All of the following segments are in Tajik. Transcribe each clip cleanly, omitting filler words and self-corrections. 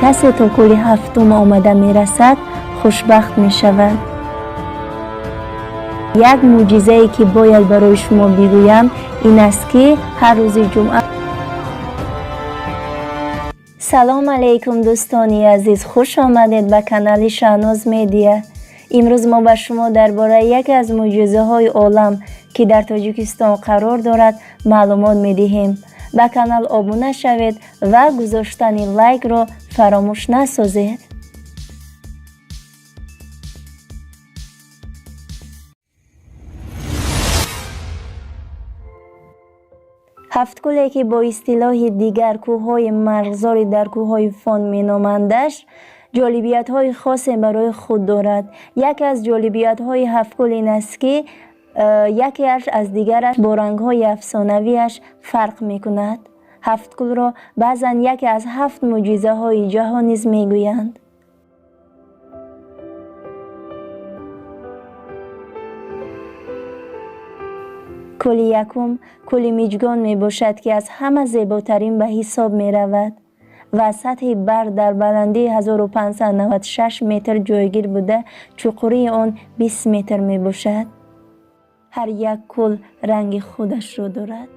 Касе то кӯли ҳафтум омада мерасад, хушбахт мешавад. Як мӯъҷизае, ки бояд барои шумо бигӯям, ин аст, ки ҳар рӯзи ҷумъа. Салом алейкум, дӯстони азиз, хуш омадед ба канали Шаҳноз Медиа. Имрӯз мо ба шумо дар бораи яке аз мӯъҷизаҳои олам, ки дар Тоҷикистон қарор дорад, маълумот медиҳем. Ба канал обуна шавед ва гузоштани лайкро фаромӯш насозед. Ҳафткӯле, ки бо истилоҳи дигар кӯҳҳои марғзори дар кӯҳҳои Фон меномандаш, ҷолибиятҳои хосе барои худ дорад. Яке аз ҷолибиятҳои ҳафткӯл ин аст, ки якеаш аз дигараш бо рангҳои афсонавиаш фарқ мекунад. Ҳафткӯлро баъзан яке аз ҳафт мӯъҷизаҳои ҷаҳон низ мегӯянд. Кӯли якум кӯли Миҷгон мебошад, ки аз ҳама зеботарин ба ҳисоб меравад ва аз сатҳи баҳр дар баландии 1596 метр ҷойгир буда, чуқурии он 20 метр мебошад. Ҳар як кӯл ранги худашро дорад.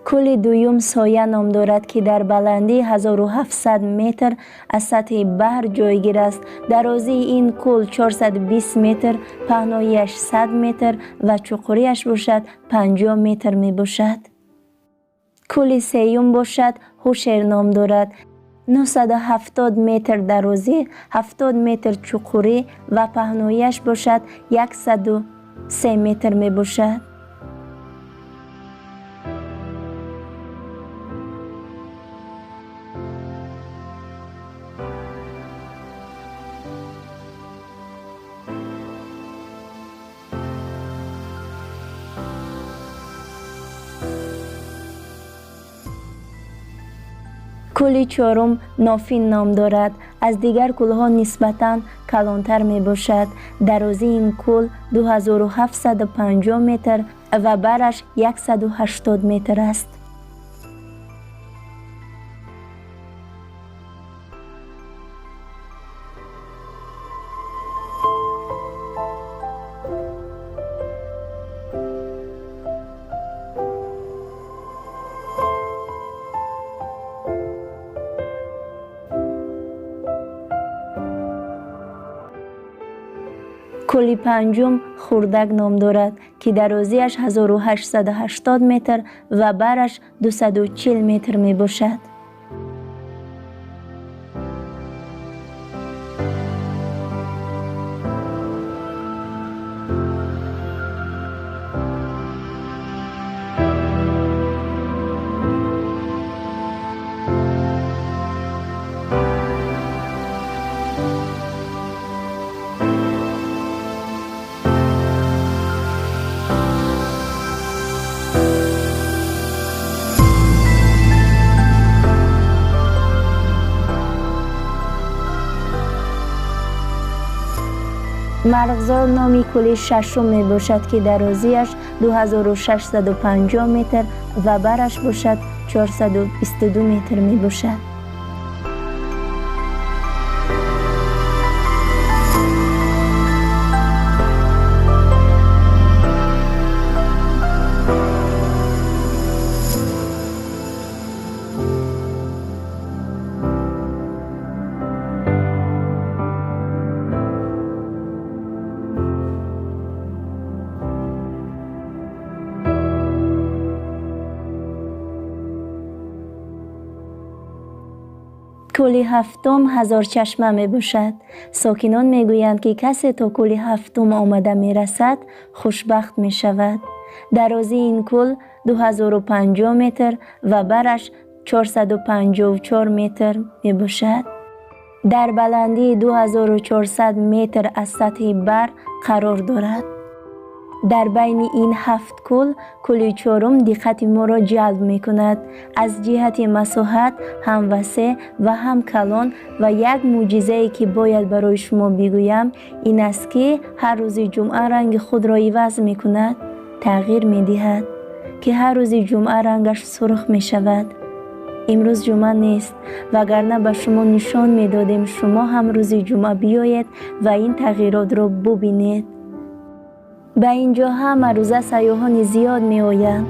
Кӯли дуюм Соя ном дорад, ки дар баландии 1700 метр аз сатҳи баҳр ҷойгир аст. Дарозии ин кӯл 420 метр, паҳноияш 100 метр ва чуқуриаш бошад 50 метр мебошад. Кӯли сеюм бошад Ҳушер ном дорад. 970 метр дарозӣ, 70 метр чуқурӣ ва паҳноияш бошад 103 метр мебошад. Кӯли чорум Нофин ном дорад. Аз дигар кӯлҳо нисбатан калонтар мебошад. Дарозии ин кӯл 2750 метр ва бараш 180 метр аст. Кӯли панҷум Хурдак ном дорад, ки дарозиаш 1880 метр ва бараш 240 метр мебошад. Марғзор номи кӯли шашум мебошад, ки дарозиаш 2650 метр ва бараш бошад 422 метр мебошад. Кӯли ҳафтум Ҳазорчашма мебошад. Сокинон мегӯянд, ки касе то кӯли ҳафтум омада мерасад, хушбахт мешавад. Дарозии ин кӯл 2050 метр ва бараш 454 метр мебошад. Дар баландии 2400 метр аз сатҳи баҳр қарор дорад. Дар байни ин ҳафт кӯл кӯли чорум диққати моро ҷалб мекунад. Аз ҷиҳати масоҳат ҳам васеъ ва ҳам калон ва як мӯъҷизае, ки бояд барои шумо бигӯям, ин аст, ки ҳар рӯзи ҷумъа ранги худро иваз мекунад, тағйир медиҳад, ки ҳар рӯзи ҷумъа рангаш сурх мешавад. Имрӯз ҷумъа нест, вагарна ба шумо нишон медодем. Шумо ҳам рӯзи ҷумъа биёед ва ин тағйиротро бубинед. Ба ин ҷо ҳама рӯза сайёҳони зиёд меоянд,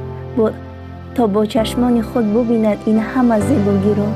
то бо чашмони худ бубинанд ин ҳама зебогиро.